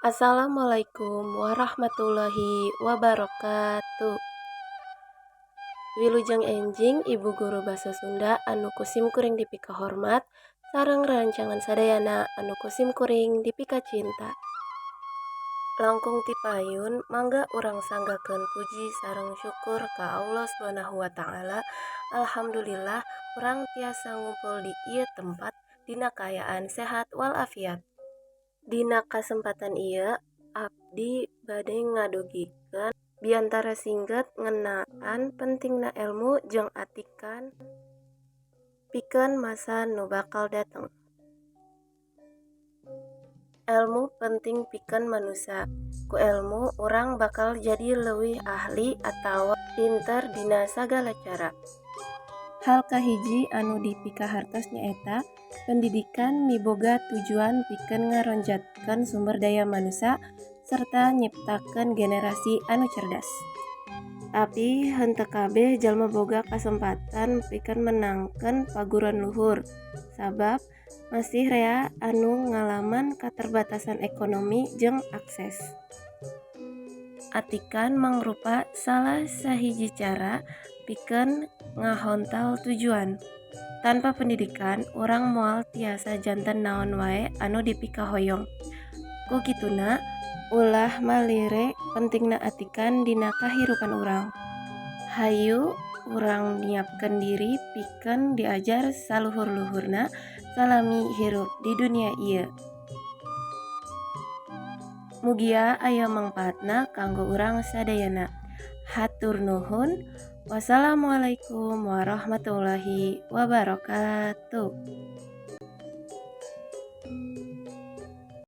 Assalamualaikum warahmatullahi wabarakatuh. Wilujeng enjing Ibu guru basa Sunda anu ku simkuring dipikahormat sareng rerencangan sadayana anu ku simkuring dipikacinta. Langkung ti payun mangga urang sanggakeun puji sareng syukur ka Allah Subhanahu wa taala. Alhamdulillah urang tiasa ngumpul di ieu tempat dina kaayaan sehat walafiat. Dina kasempatan ieu abdi bade ngadugikeun biantara singget ngeunaan pentingna elmu jeung atikan pikeun masa nu bakal dateng. Elmu penting pikeun manusa, ku elmu urang bakal jadi leuwih ahli atawa pinter dina sagala cara. Hal kahiji anu dipikahartos nyaeta pendidikan miboga tujuan pikeun ngaronjatkeun sumber daya manusa serta nyiptakeun generasi anu cerdas. Tapi henteu kabeh jalma boga kasempatan pikeun meunangkeun paguruan luhur, sabab masih rea anu ngalaman katerbatasan ekonomi jeung akses. Atikan mangrupa salah sahiji cara pikeun ngahontal tujuan. Tanpa pendidikan, urang moal tiasa janten naon wae anu dipikahoyong. Ku kituna, ulah malire pentingna atikan dina kahirupan urang. Hayu urang nyiapkeun diri pikeun diajar saluhur-luhurna salami hirup di dunia ieu. Mugia aya mangpaatna kanggo urang sadayana. Hatur nuhun. Wassalamualaikum warahmatullahi wabarakatuh.